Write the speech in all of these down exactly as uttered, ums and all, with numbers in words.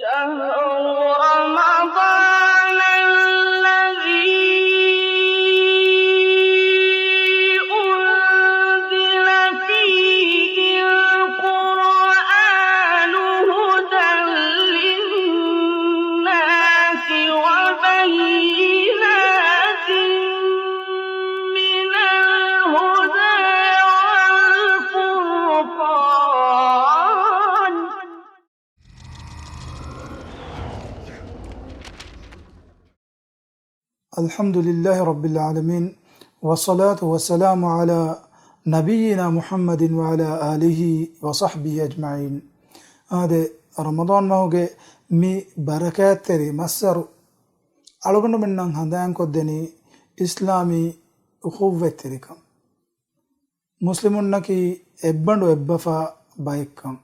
شهر رمضان الذي أنزل فيه القرآن هدى للناس وبينات من الهدى والفرقان. الحمد لله رب العالمين، والصلاة والسلام على نبينا محمد وعلى آله وصحبه أجمعين. އާދެ، ރަމަޟާން މަހުގެ މި ބަރަކާތްތެރި މައްސަރު އަޅުގަނޑުމެންނަށް ހަނދާންކޮށްދެނީ އިސްލާމީ އުޚުއްވަތްތެރިކަން. މުސްލިމުންނަކީ އެއްބަނޑު އެއްބަފާ ބައެއްކަން.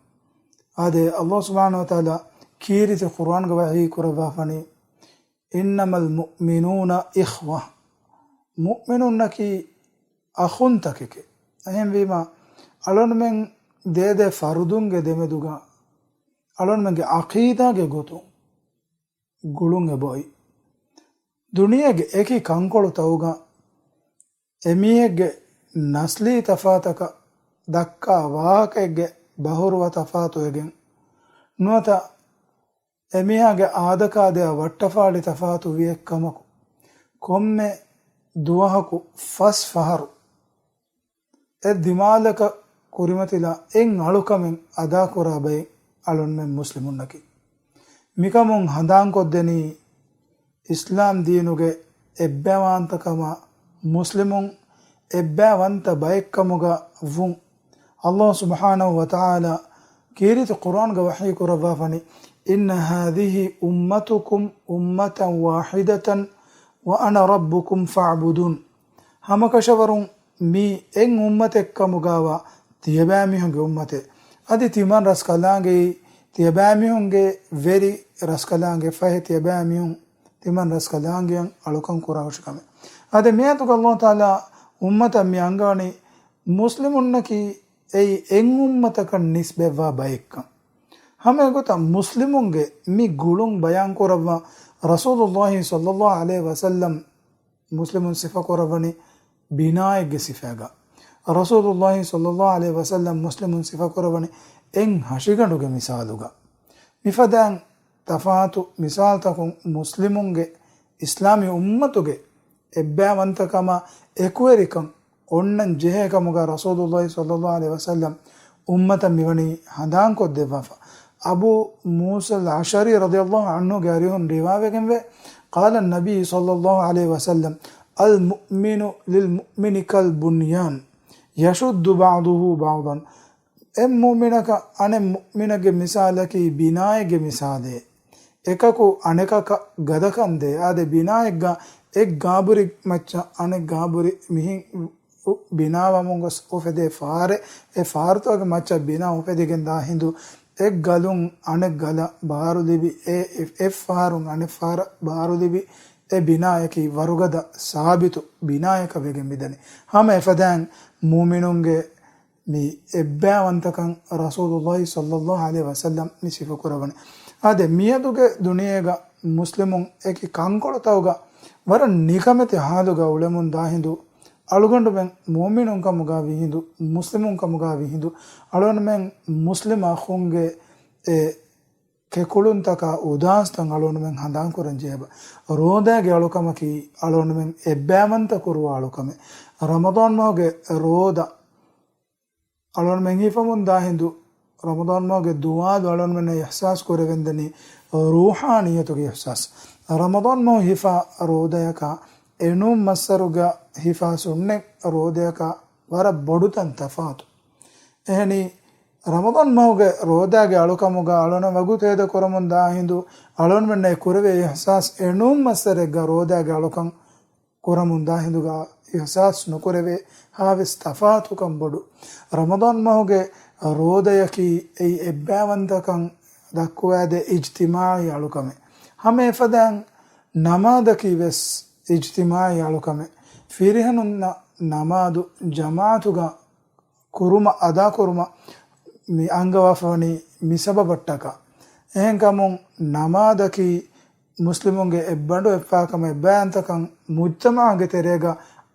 އާދެ، ﷲ ސުބްޙާނަހޫ ވަތަޢާލާ ކީރިތި ޤުރުއާންގަ ވަޙީ ކުރައްވާފަނީ، "إنما المؤمنون إخوة." މުއުމިނުންނަކީ އަޚުންތަކެކޭ. އެހެންވީމާ، އަޅުންމެން ދޭދޭ ފަރުދުންގެ ދެމެދުގަ އަޅުންމެންގެ ޢަޤީދާގެ ގޮތުން ގުޅުން އެބައޮތް. ދުނިޔޭގެ އެކި ކަންކޮޅުތަކުގަ އެމީހެއްގެ ނަސްލީ ތަފާތަކަށް ދައްކާ ވާހަކައެއްގެ ބަހުރުވަ ތަފާތުވެގެން، ނުވަތަ އެމީހާގެ އާދަކާދަޔާ ވައްޓަފާޅި ތަފާތު ވިއެއްކަމަކު، ކޮންމެ ދުވަހަކު ފަސް ފަހަރު އެ ދިމާލަކަށް ކުރިމަތިލާ އެއް އަޅުކަމެއް އަދާކުރާ ބައެއް އަޅުންމެން މުސްލިމުންނަކީ. މިކަމުން ހަނދާންކޮށްދެނީ، އިސްލާމް ދީނުގެ އެއްބަޔަވާންތަކަމާ މުސްލިމުން އެއްބަޔަވަންތަ ބައެއްކަމުގަ ވުން. ﷲ ސުބްޙާނަހޫ ވަތަޢާލާ ކީރިތި ޤުރުއާންގަ ވަޙީ ކުރައްވާފަނީ، "إن هذه أمتكم أمة واحدة وأنا ربكم فاعبدون." ހަމަކަށަވަރުން މީ އެއް އުއްމަތެއްކަމުގައިވާ ތިޔަބައިމީހުންގެ އުއްމަތެއް. އަދި ތިމަން ރަސްކަލާނގެއީ ތިޔަބައިމީހުންގެ ވެރި ރަސްކަލާނގެ ފަހެ ތިޔަބައިމީހުން ތިމަން ރަސްކަލާނގެއަށް އަޅުކަން ކުރާ ހުށިކަމެއް. އާދެ، މިއަދުގަ ﷲ ތަޢާލާ އުއްމަތަށް މި އަންގަވަނީ މުސްލިމުންނަކީ އެއީ އެއް އުއްމަތަކަށް ނިސްބަތްވާ ބައެއްކަން. ހަމަ އެގޮތަށް މުސްލިމުންގެ މި ގުޅުން ބަޔާން ކުރައްވާ ރަސޫލުﷲ ޞައްލަﷲ ޢަލައިހި ވަސައްލަމް މުސްލިމުން ސިފަކުރައްވަނީ ބިނާއެއްގެ ސިފައިގަ. ރަސޫލުﷲ ޞައްލަﷲ ޢަލައިހި ވަސައްލަމް މުސްލިމުން ސިފަކުރައްވަނީ އެއް ހަށިގަނޑުގެ މިސާލުގަ. މިފަދައިން ތަފާތު މިސާލުތަކުން މުސްލިމުންގެ އިސްލާމީ އުއްމަތުގެ އެއްބަޔަވަންތަކަމާ އެކުވެރިކަން އޮންނަން ޖެހޭ ކަމުގަ ރަސޫލުﷲ ޞައްލަﷲ ޢަލައިހި ވަސައްލަމް އުއްމަތަށް މިވަނީ ހަނދާންކޮށްދެއްވާފަ. އަބޫ މޫސަލް އަޝްޢަރީ ރަޟިޔަﷲ ޢަންހުގެ އަރިހުން ރިވާވެގެންވޭ، قال النبي صلى الله عليه وسلم، "المؤمن للمؤمن كالبنيان يشد بعضه بعضا." އެއް މުއުމިނަކަށް އަނެއް މުއުމިނެއްގެ މިސާލަކީ ބިނާއެއްގެ މިސާލެއް. އެކަކު އަނެކަކަށް ގަދަކަން ދޭ. އާދެ، ބިނާއެއްގަ އެއް ގާބުރި މައްޗަށް އަނެއް ގާބުރި މިހިން ބިނާވަމުން ގޮސް އުފެދޭ ފާރެއް، އެ ފާރުތަކުގެ މައްޗަށް ބިނާ އުފެދިގެން ދާ ހިނދު، އެއް ގަލުން އަނެއް ގަލަށް ބާރުލިބި، އެ، އެ، އެއް ފަހަރުން އަނެއް ފަހަރަށް ބާރުލިބި، އެ ބިނާޔަކީ ވަރުގަދަ ސާބިތު ބިނާޔަކަށް ވެގެން މިދަނީ. ހަމަ އެފަދައިން މުއުމިނުންގެ މި އެއްބަޔަވަންތަކަން ރަސޫލުﷲ ޞައްލަﷲ ޢަލައިހި ވަސައްލަމް މި ސިފަކުރައްވަނީ. އާދެ، މިއަދުގެ ދުނިޔޭގަ މުސްލިމުން އެކި ކަންކޮޅުތަކުގަ ވަރަށް ނިކަމެތި ހާލުގަ އުޅެމުން ދާ ހިނދު، އަޅުގަނޑުމެން މުއުމިނުން ކަމުގަ ވިހިނދު، މުސްލިމުން ކަމުގަ ވިހިނދު، އަޅުގަނޑުމެން މުސްލިމް އަޚުންގެ އެ ކެކުޅުންތަކާ އުދާންސްތައް އަޅުގަނޑުމެން ހަނދާންކުރަން ޖެހޭބަ. ރޯދާގެ އަޅުކަމަކީ އަޅުގަނޑުމެން އެއްބަޔަވަންތަ ކުރުވާ އަޅުކަމެއް. ރަމަޟާން މަހުގެ ރޯދަ އަޅުގަނޑުމެން ހިފަމުން ދާ ހިނދު، ރަމަޟާން މަހުގެ ދުވާލު އަޅުގަނޑުމެންނަށް އިޙްސާސް ކުރެވެންދަނީ ރޫޙާނިއްޔަތުގެ އިޙްސާސް. ރަމަޟާން މަހު ހިފާ ރޯދަޔަކާ އެނޫން މައްސަރުގަ ހިފާ ސުންނަތް ރޯދަޔަކާ ވަރަށް ބޮޑުތަން ތަފާތު. އެހެނީ، ރަމަޟާން މަހުގެ ރޯދާގެ އަޅުކަމުގަ އަޅުގަނޑު ވަގުތު ހޭދަ ކުރަމުން ދާ ހިނދު، އަޅުގަނޑުމެންނަށް ކުރެވޭ އިޙްސާސް އެނޫން މައްސަރެއްގަ ރޯދާގެ އަޅުކަން ކުރަމުން ދާ ހިނދުގަ އިޙްސާސް ނުކުރެވޭ ހާވެސް ތަފާތުކަން ބޮޑު. ރަމަޟާން މަހުގެ ރޯދަޔަކީ އެއީ އެއްބަޔަވަންތަކަން ދައްކުވާދޭ އިޖްތިމާޢީ އަޅުކަމެއް. ހަމަ އެފަދައިން ނަމާދަކީ ވެސް އިޖްތިމާޢީ އަޅުކަމެއް. ފިރިހެނުންނަށް ނަމާދު ޖަމާޢަތުގަ ކުރުމަށް، އަދާކުރުމަށް މި އަންގަވާފަވަނީ މި ސަބަބަށްޓަކާ. އެހެންކަމުން ނަމާދަކީ މުސްލިމުންގެ އެއްބަނޑު އެއްފާކަމެއް ބައިވަންތަކަން މުޖްތަމަޢުގެ ތެރޭގަ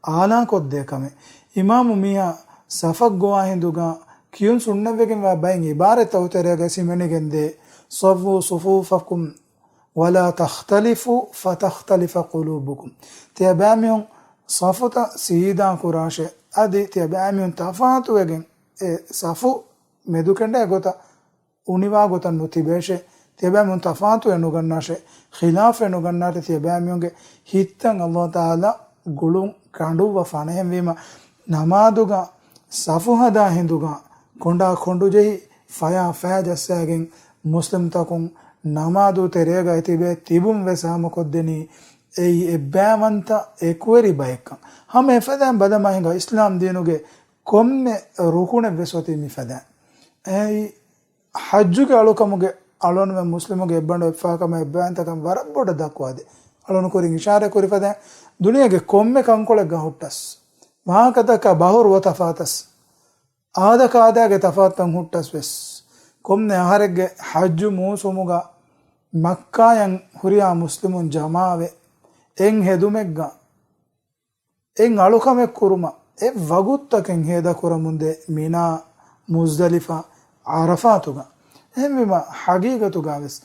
އާލާންކޮށްދޭ ކަމެއް. އިމާމު މީހާ ސަފަށް ގޮވާ ހިނދުގަ ކިޔުން ސުންނަތްވެގެންވާ ބައިން ޢިބާރަތްތައް ތެރޭގަ ހިމެނިގެންދޭ، "صوّوا صفوفكم ولا تختلفوا فتختلف قلوبكم." ތިޔަބައިމީހުން ސަފުތައް ސީދާ ކުރާށޭ. އަދި ތިޔަބައިމީހުން ތަފާތުވެގެން އެ ސަފު މެދުކެނޑޭ ގޮތަށް އުނިވާ ގޮތަށް ނުތިބޭށޭ. ތިޔަބައިމީހުން ތަފާތުވެ ނުގަންނާށޭ. ޚިލާފެއް ނުގަންނާށޭ. ތިޔަބައިމީހުންގެ ހިތްތައް ﷲ ތަޢާލާ ގުޅުން ކަނޑުއްވަފާނެ. އެހެންވީމަ، ނަމާދުގަ ސަފު ހަދާ ހިނދުގަ ކޮނޑާ ކޮނޑު ޖެހި، ފަޔާ ފަޔަށް ޖައްސާގެން މުސްލިމްތަކުން ނަމާދު ތެރޭގައި ތިބޭ ތިބުން ވެސް ހާމަކޮށްދެނީ އެއީ އެއްބައިވަންތަ އެކުވެރި ބައެއްކަން. ހަމަ އެފަދައިން ބަލަމާ ހިނގާ އިސްލާމް ދީނުގެ ކޮންމެ ރުކުނެއް ވެސް އޮތީ މިފަދައިން. އެއީ ޙައްޖުގެ އަޅުކަމުގެ އަޅުގަނޑުމެން މުސްލިމުގެ އެއްބަނޑު އެއްފާކަމާ އެއްބައިވަންތަކަން ވަރަށް ބޮޑަށް ދައްކުވާދޭ. އަޅުގަނޑު ކުރިން އިޝާރާތް ކުރި ފަދައިން، ދުނިޔޭގެ ކޮންމެ ކަންކޮޅެއްގަ ހުއްޓަސް، ވާހަކަތަކާ ބަހުރު ވަ ތަފާތަސް، އާދަކާދައިގެ ތަފާތުތައް ހުއްޓަސް ވެސް، ކޮންމެ އަހަރެއްގެ ޙައްޖު މޫސުމުގަ މައްކާޔަށް ހުރިހާ މުސްލިމުން ޖަމާވެ، އެއް ހެދުމެއްގަ އެއް އަޅުކަމެއް ކުރުމަށް އެއް ވަގުތުތަކެއް ހޭދަކުރަމުންދޭ މިނާ، މުޒްދަލިފާ، ޢަރަފާތުގަ. އެހެންވީމަ، ޙަޤީޤަތުގަވެސް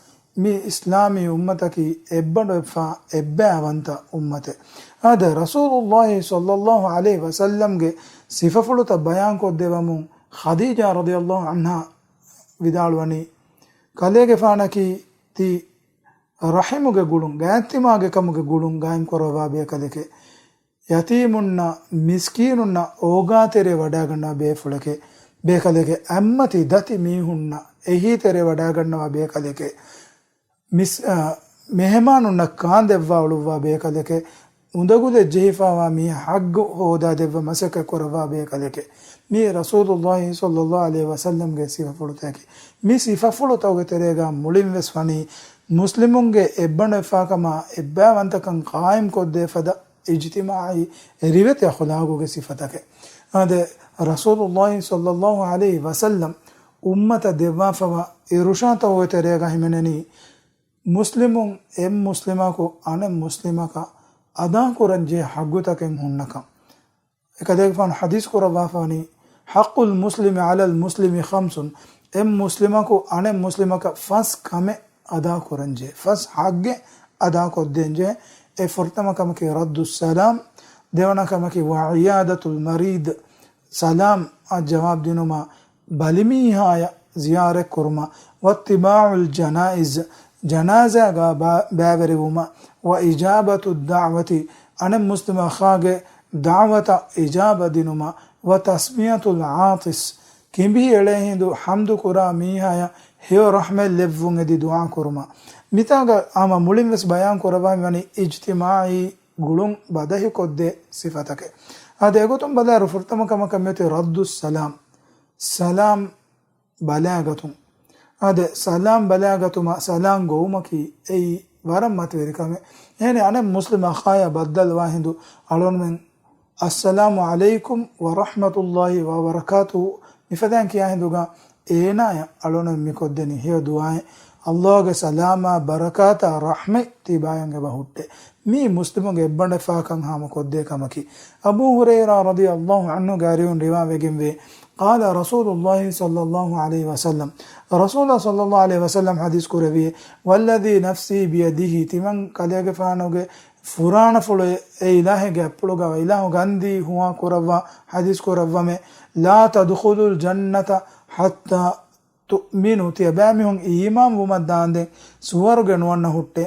މި އިސްލާމީ އުއްމަތަކީ އެއްބަނޑު އެއްފާ އެއްބައިވަންތަ އުއްމަތެއް. އާދެ، ރަސޫލުﷲ ޞައްލަﷲ ޢަލައިހި ވަސައްލަމްގެ ސިފަފުޅުތައް ބަޔާންކޮށްދެވަމުން، ޚަދީޖާ ރަޟިޔަﷲ ޢަންހާ ވިދާޅުވަނީ، ކަލޭގެފާނަކީ ތި ރަޙިމުގެ ގުޅުން، ގާތްތިމާގެ ކަމުގެ ގުޅުން ގާއިމް ކުރައްވާ ބޭކަލެކޭ. ޔަތީމުންނަށް، މިސްކީނުންނަށް އޯގާތެރޭ ވަޑައިގަންނަވާ ބޭފުޅެކޭ، ބޭކަލެކޭ. އަތްމަތި ދަތި މީހުންނަށް އެހީތެރޭ ވަޑައިގަންނަވާ ބޭކަލެކޭ. މިސް-، އަ، މެހެމާނުންނަށް ކާންދެއްވާ އުޅުއްވާ ބޭކަލެކޭ. އުނދަގުލެއް ޖެހިފާވާ މީހާ ޙައްޤު ހޯދާ ދެއްވަން މަސައްކަތް ކުރައްވާ ބޭކަލެކޭ. މީ ރަސޫލުﷲ ޞައްލަﷲ ޢަލައިހި ވަސައްލަމްގެ ސިފަފުޅުތަކެއް. މި ސިފަފުޅުތަކުގެ ތެރޭގަ މުޅިން ވެސް ވަނީ މުސްލިމުންގެ އެއްބަނޑު އެއްފާކަމާ އެއްބައިވަންތަކަން ޤާއިމް ކޮށްދޭ ފަދަ އިޖްތިމާޢީ ރިވެތި އަޚުލާގުގެ ސިފަތަކެއް. އާދެ، ރަސޫލުﷲ ޞައްލަﷲ ޢަލައިހި ވަސައްލަމް އުއްމަތަށް ދެއްވާފަވާ އިރުޝާދުތަކުގެ ތެރޭގަ ހިމެނެނީ، މުސްލިމުން އެއް މުސްލިމަކު އަނެއް މުސްލިމަކަށް އަދާކުރަންޖެހޭ ޙައްޤުތަކެއް ހުންނަކަން. އެކަލޭގެފާނު ޙަދީޘް ކުރައްވާފަވަނީ، "حق المسلم على المسلم خمس." އެއް މުސްލިމަކު އަނެއް މުސްލިމަކަށް ފަސް ކަމެއް އަދާކުރަންޖެހޭ، ފަސް ޙައްޤެއް އަދާކޮށްދޭންޖެހޭ. އެ ފުރަތަމަ ކަމަކީ رد السلام، ދެވަނަ ކަމަކީ وعيادة المريض، ސަލާމް އަށް ޖަވާބު ދިނުމަށް ބަލިމީހާޔަށް ޒިޔާރަތް ކުރުމަށް، واتباع الجنائز، ޖަނާޒާގަ ބަ-، ބައިވެރިވުމަށް، وإجابة الدعوة، އަނެއް މުސްލިމް އަޚާގެ ދަޢުވަތަށް އިޖާބަ ދިނުމަށް، وتسمية العاطس، ކިނބި އެޅޭ ހިނދު ޙަމްދު ކުރާ މީހާޔަށް ހެޔޮ ރަޙްމަތް ލެއްވުން އެދި ދުޢާ ކުރުމަށް. މިތާގަ ހަމަ މުޅިން ވެސް ބަޔާން ކުރައްވާ މިވަނީ އިޖްތިމާޢީ ގުޅުން ބަދަހިކޮށްދޭ ސިފަތަކެއް. އާދެ، އެގޮތުން ބަލާއިރު ފުރަތަމަ ކަމަކަށް މިއޮތީ ރައްދުއްސަލާމް، ސަލާމް ބަލައިގަތުން. އާދެ، ސަލާމް ބަލައިގަތުމަށް ސަލާމް ގޮވުމަކީ އެއީ ވަރަށް މަތިވެރި ކަމެއް. އެހެނީ އަނެއް މުސްލިމް އަޚާޔާ ބައްދަލުވާ ހިނދު އަޅުގަނޑުމެން، "السلام عليكم ورحمة الله وبركاته" މިފަދައިން ކިޔާ ހިނދުގަ އޭނާޔަށް އަޅުގަނޑުމެން މިކޮށްދެނީ ހެޔޮ ދުޢާއެއް، "ﷲ ގެ ސަލާމާ ބަރަކާތާ ރަޙްމަތް ތިބާޔަށް އެބަ ހުއްޓޭ." މީ މުސްލިމުންގެ އެއްބަނޑުފާކަން ހާމަކޮށްދޭ ކަމަކީ. އަބޫ ހުރައިރާ ރަޟިޔަﷲ ޢަންހުގެ އަރިހުން ރިވާވެގެންވޭ، قال رسول الله صلى الله عليه وسلم، ރަސޫލާ ޞައްލަﷲ ޢަލައިހި ވަސައްލަމް ޙަދީޘް ކުރެއްވި، "والذي نفسي بيده" ތިމަން ކަލޭގެފާނުގެ ފުރާނަފުޅު އެ އިލާހެއްގެ އަތްޕުޅުގަ އިލާހު ގަންދީ ހުވާ ކުރައްވާ ޙަދީޘް ކުރައްވަމެ، "لا تدخلوا الجنة حتى تؤمنوا" ތިޔަބައިމީހުން އީމާން ވުމަށް ދާންދެން ސުވަރުގެ ނުވަންނަ ހުއްޓޭ،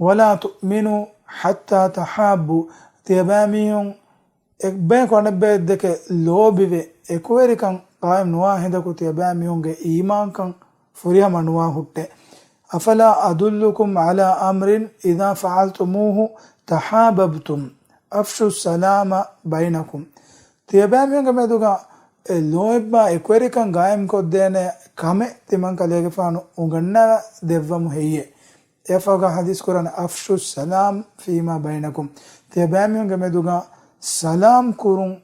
"ولا تؤمنوا حتى تحابوا" ތިޔަބައިމީހުން އެއްބަޔަކު އަނެއްބައަށްދެކެ ލޯބިވެ، އެކުވެރިކަން ޤާއިމް ނުވާ ހިނދަކު ތިޔަބައިމީހުންގެ އީމާންކަން ފުރިހަމަ ނުވާ ހުއްޓޭ. "أفلا أدلكم على أمر إذا فعلتموه تحاببتم، أفشوا السلام بينكم" ތިޔަބައިމީހުންގެ މެދުގަ އެ ލޯތްބާ އެކުވެރިކަން ޤާއިމްކޮށްދޭނެ ކަމެއް ތިމަން ކަލޭގެފާނު އުނގަންނަވަ ދެއްވަމު ހެއްޔޭ؟ އެއަށްފަހުގަ ޙަދީޘް ކުރަން، "أفشوا السلام فيما بينكم" ތިޔަބައިމީހުންގެ މެދުގަ ސަލާމް ކުރުން،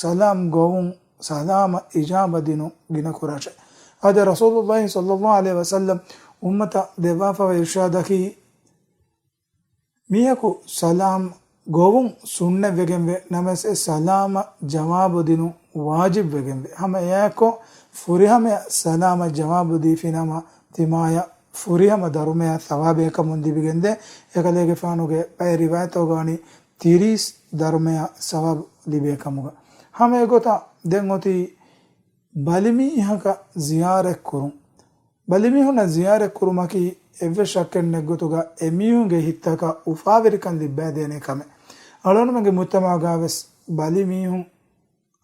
ސަލާމް ގޮވުން، ސަލާމަށް އިޖާބަ ދިނުން ގިނަ ކުރާށޭ. އާދެ، ރަސޫލުﷲ ޞައްލަﷲ ޢަލައިހި ވަސައްލަމް އުއްމަތަށް ދެއްވާފަވާ އިރުޝާދަކީ، މީހަކު ސަލާމް ގޮވުން ސުންނަތްވެގެންވޭ، ނަމަވެސް އެ ސަލާމަށް ޖަވާބު ދިނުން ވާޖިބްވެގެންވޭ. ހަމަ އެއާއެކު ފުރިހަމަޔަށް ސަލާމަށް ޖަވާބު ދީފިނަމަ، ތިމާޔަށް ފުރިހަމަ ދަރުމަޔަށް ސަވާބެއް ކަމުން ލިބިގެންދޭ. އެކަލޭގެފާނުގެ ބައެއް ރިވާޔަތްތަކުގަ ވަނީ ތިރީސް ދަރުމަޔަށް ސަވާބު ލިބޭ ކަމުގަ. ހަމަ އެގޮތަށް ދެން އޮތީ ބަލިމީހަކަށް ޒިޔާރަތްކުރުން. ބަލިމީހުންނަށް ޒިޔާރަތްކުރުމަކީ އެއްވެސް ޝައްކެއް ނެތްގޮތުގަ އެމީހުންގެ ހިތްތަކަށް އުފާވެރިކަން ލިއްބައިދޭނެ ކަމެއް. އަޅުގަނޑުމެންގެ މުޖްތަމަޢުގަވެސް ބަލިމީހުން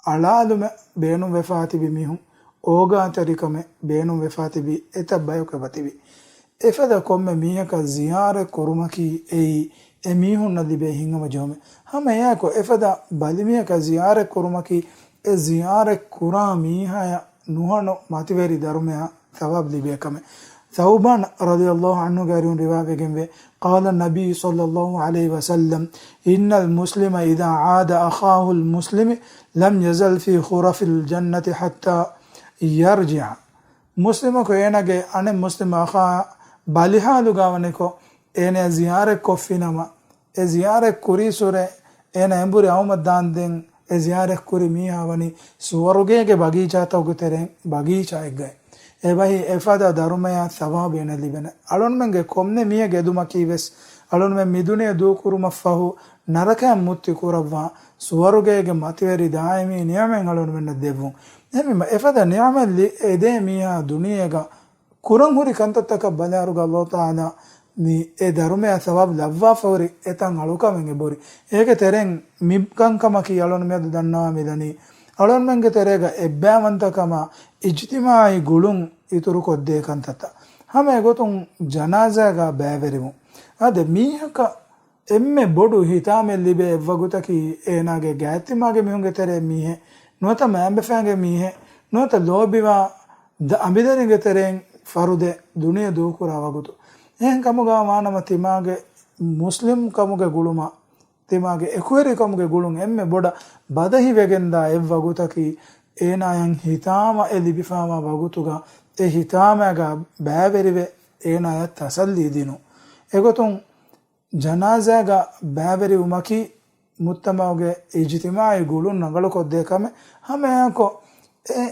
އަޅާލުމަށް ބޭނުންވެފާ ތިބި މީހުން، އޯގާތެރިކަމެއް ބޭނުންވެފާ ތިބި އެތައް ބަޔަކު އެބަތިބި. އެފަދަ ކޮންމެ މީހަކަށް ޒިޔާރަތް ކުރުމަކީ އެއީ އެ މީހުންނަށް ލިބޭ ހިތްހަމަޖެހުމެއް. ހަމަ އެއާއެކު އެފަދަ ބަލިމީހަކަށް ޒިޔާރަތް ކުރުމަކީ އެ ޒިޔާރަތް ކުރާ މީހާޔަށް ނުހަނު މަތިވެރި ދަރުމަޔަށް ސަވާބު ލިބޭ ކަމެއް. ޘައުބާން ރަޟިޔަﷲ ޢަންހުގެ އަރިހުން ރިވާވެގެންވޭ، قال النبي صلى الله عليه وسلم، إن المسلم إذا عاد أخاه المسلم لم يزل في خرف الجنة حتى يرجع. މުސްލިމަކު އޭނާގެ އަނެއް މުސްލިމް އަޚާ ބަލިހާލުގަ ވަނިކޮށް، އޭނާ ޒިޔާރަތް ކޮށްފިނަމަ، އެ ޒިޔާރަތް ކުރީ ސުރެ އޭނާ އެނބުރި އައުމަށް ދާންދެން، އެ ޒިޔާރަތް ކުރި މީހާ ވަނީ ސުވަރުގޭގެ ބަގީޗާތަކުގެ ތެރެއިން ބަގީޗާއެއްގައި. އެބަހީ އެފަދަ ދަރުމަޔާ ސަވާބު އޭނަ ލިބެނެ. އަޅުންމެންގެ ކޮންމެ މީހެއްގެ އެދުމަކީ ވެސް، އަޅުންމެން މި ދުނިޔެ ދޫކުރުމަށްފަހު ނަރަކަޔަށް މުއްތި ކުރައްވާ، ސުވަރުގޭގެ މަތިވެރި ދާއިމީ ނިޢުމަތް އަޅުންމެންނަށް ދެއްވުން. އެހެންވީމަ އެފަދަ ނިޢުމަތް ލި-، އެދޭ މީހާ ދުނިޔޭގަ ކުރަން ހުރި ކަންތައްތަކަށް ބަލާއިރުގަ ﷲ ތަޢާލާ މި އެ ދަރުމަޔާ ސަވާބު ލައްވާފަ ހުރި އެތަން އަޅުކަމެއް އެބުރި. އޭގެ ތެރެއިން މި ކަންކަމަކީ އަޅުން މިއަދު ދަންނަވާ މިދަނީ، އަޅުންމެންގެ ތެރޭގަ އެއްބައިވަންތަކަމާ އިޖްތިމާޢީ ގުޅުން އިތުރުކޮށްދޭ ކަންތައްތައް. ހަމަ އެގޮތުން ޖަނާޒާގަ ބައިވެރިވުން. އާދެ، މީހަކަށް އެންމެ ބޮޑު ހިތާމައެއް ލިބޭ އެއްވަގުތަކީ އޭނާގެ ގާތްތިމާގެ މީހުންގެ ތެރޭ މީހެއް ނުވަތަ މައިންބަފައިންގެ މީހެއް ނުވަތަ ލޯބިވާ ދަ-، އަނބިދަރިންގެ ތެރެއިން ފަރުދެއް ދުނިޔެ ދޫކުރާ ވަގުތު. އެހެން ކަމުގަ ވާނަމަ ތިމާގެ މުސްލިމް ކަމުގެ ގުޅުމަށް، ތިމާގެ އެކުވެރިކަމުގެ ގުޅުން އެންމެ ބޮޑަށް ބަދަހިވެގެންދާ އެއްވަގުތަކީ، އޭނާޔަށް ހިތާމައެއް ލިބިފާވާ ވަގުތުގަ އެ ހިތާމައިގަ ބައިވެރިވެ އޭނާޔަށް ތަސައްލީ ދިނުން. އެގޮތުން ޖަނާޒާގަ ބައިވެރިވުމަކީ މުޖްތަމަޢުގެ އިޖްތިމާޢީ ގުޅުން ރަނގަޅުކޮށްދޭ ކަމެއް. ހަމައެއާއެކު އެ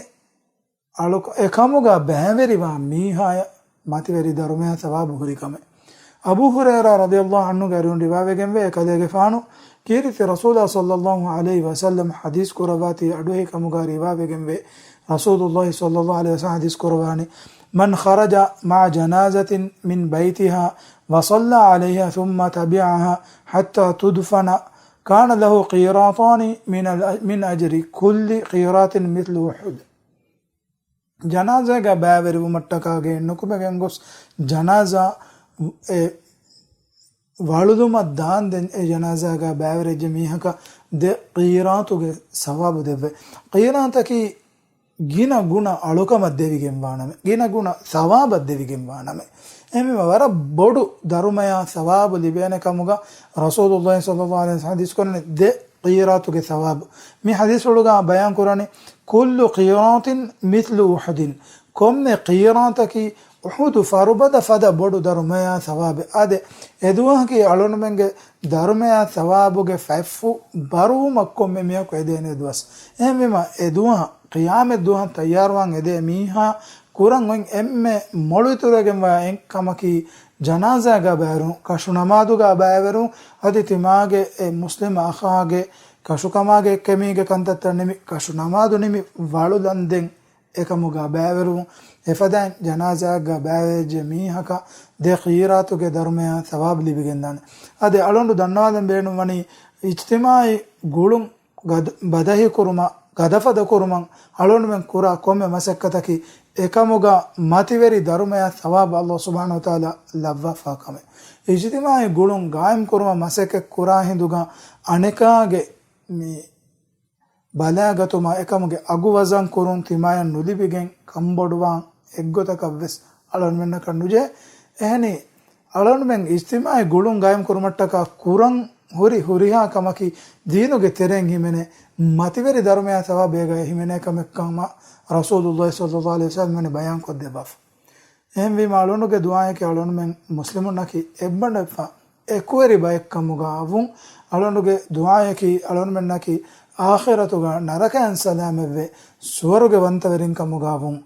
އަޅުކަ-، އެ ކަމުގަ ބައިވެރިވާ މީހާޔަށް މަތިވެރި ދަރުމަޔާ ސަވާބު ހުރި ކަމެއް. އަބޫ ހުރައިރާ ރަޟިޔަﷲ ޢަންހުގެ އަރިހުން ރިވާވެގެންވޭ، އެކަލޭގެފާނު ކީރިތި ރަސޫލާ ޞައްލަﷲ ޢަލައިހި ވަސައްލަމް ޙަދީޘް ކުރައްވާތީ އަޑުއެހި ކަމުގަ ރިވާވެގެންވޭ، ރަސޫލުﷲ ޞައްލަﷲ ޢަލައިހި ވަސައްލަމް ޙަދީޘް ކުރައްވާނީ، من خرج مع جنازة من بيتها وصلى عليها ثم تبعها حتى تدفن كان له قيراطان من ال-، من أجر كل قيراط مثل أحد. ޖަނާޒާގަ ބައިވެރިވުމަށްޓަކާގެ ނުކުމެގެން ގޮސް ޖަނާޒާ އެ ވަޅުލުމަށް ދާންދެން އެ ޖަނާޒާގަ ބައިވެރިވެއްޖެ މީހަކަށް ދެ ޤީރާތުގެ ސަވާބު ދެއްވޭ. ޤީރާތަކީ ގިނަ ގުނަ އަޅުކަމަށް ދެވިގެންވާނަމެ، ގިނަ ގުނަ ސަވާބަށް ދެވިގެންވާނަމެ. އެހެންވީމަ ވަރަށް ބޮޑު ދަރުމަޔާ ސަވާބު ލިބޭނެ ކަމުގަ ރަސޫލުﷲ ޞައްލަﷲ ޢަލައިހި ވަސައްލަމް ޙަދީޘް ކުރަނީ ދެ ޤީރާތުގެ ސަވާބު. މި ޙަދީޘްފުޅުގަ ބަޔާން ކުރަނީ، كل قيراط مثل أحد. ކޮންމެ ޤީރާތަކީ އުޙުދު ފަރުބަދަ ފަދަ ބޮޑު ދަރުމަޔާ ސަވާބެއް. އާދެ، އެދުވަހަކީ އަޅުންމެންގެ ދަރުމަޔާ ސަވާބުގެ ފަތްފުށް ބަރުވުމަށް ކޮންމެ މީހަކު އެދޭނެ ދުވަސް. އެހެންވީމަ، އެ ދުވަހަށް ޤިޔާމަތް ދުވަހަށް ތައްޔާރުވާން އެދޭ މީހާ ކުރަން އޮތް އެންމެ މޮޅުއިތުރުވެގެންވާ އެއް ކަމަކީ، ޖަނާޒާގަ ބައިވެރުން، ކަށު ނަމާދުގަ ބައިވެރުން، އަދި ތިމާގެ އެ މުސްލިމް އަޚާގެ ކަށުކަމާގެ އެކަމީގެ ކަންތައްތައް ނިމި، ކަށު ނަމާދު ނިމި ވަޅުލަންދެން އެކަމުގަ ބައިވެރުން، އެފަދައިން ޖަނާޒާއެއްގަ ބައިވެރިވެއްޖެ މީހަކަށް ދެ ޤީރާތުގެ ދަރުމަޔާ ސަވާބު ލިބިގެންދާނެ. އަދި އަޅުގަނޑު ދަންނަވާލަން ބޭނުންވަނީ، އިޖްތިމާޢީ ގުޅުން ގަދަ-، ބަދަހިކުރުމަށް، ގަދަފަދަ ކުރުމަށް އަޅުގަނޑުމެން ކުރާ ކޮންމެ މަސައްކަތަކީ، އެކަމުގަ މަތިވެރި ދަރުމަޔާ ސަވާބު ﷲ ސުބްޙާނަހޫ ވަތަޢާލާ ލައްވާފާ ކަމެއް. އިޖްތިމާޢީ ގުޅުން ގާއިމް ކުރުމަށް މަސައްކަތް ކުރާ ހިނދުގަ އަނެކާގެ މި ބަލާގަތުމާ އެކަމުގެ އަގު ވަޒަން ކުރުން ތިމާޔަށް ނުލިބިގެން ކަންބޮޑުވާން އެއްގޮތަކަށް ވެސް އަޅުގަނޑުމެންނަކަށް ނުޖެހޭ. އެހެނީ، އަޅުގަނޑުމެން އިޖްތިމާޢީ ގުޅުން ގާއިމް ކުރުމަށްޓަކާ ކުރަން ހުރި ހުރިހާ ކަމަކީ ދީނުގެ ތެރެއިން ހިމެނޭ، މަތިވެރި ދަރުމަޔާ ސަވާބު އޭގައި ހިމެނޭ ކަމެއް ކަމަށް ރަސޫލުﷲ ޞައްލަﷲ ޢަލައިހި ވަސައްލަމް ބަޔާން ކޮށްދެއްވާފަ. އެހެންވީމަ އަޅުގަނޑުގެ ދުޢާއަކީ އަޅުގަނޑުމެން މުސްލިމުންނަކީ އެއްބަނޑުވެފަ އެކުވެރި ބައެއްކަމުގަ ވުން، އަޅުގަނޑުގެ ދުޢާއަކީ އަޅުގަނޑުމެންނަކީ އާޚިރަތުގަ ނަރަކައިން ސަލާމަތްވެ ސުވަރުގެ ވަންތަވެރިން ކަމުގަ ވުން.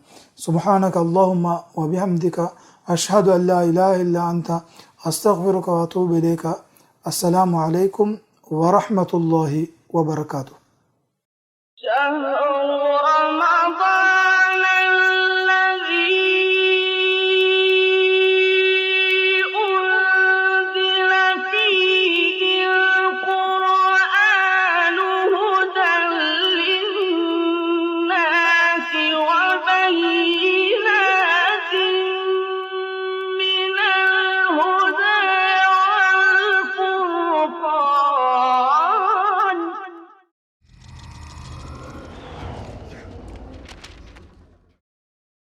سبحانك اللهم وبحمدك، أشهد أن لا إله إلا أنت، أستغفرك وأتوب إليك. السلام عليكم ورحمة الله وبركاته. شهر رمضان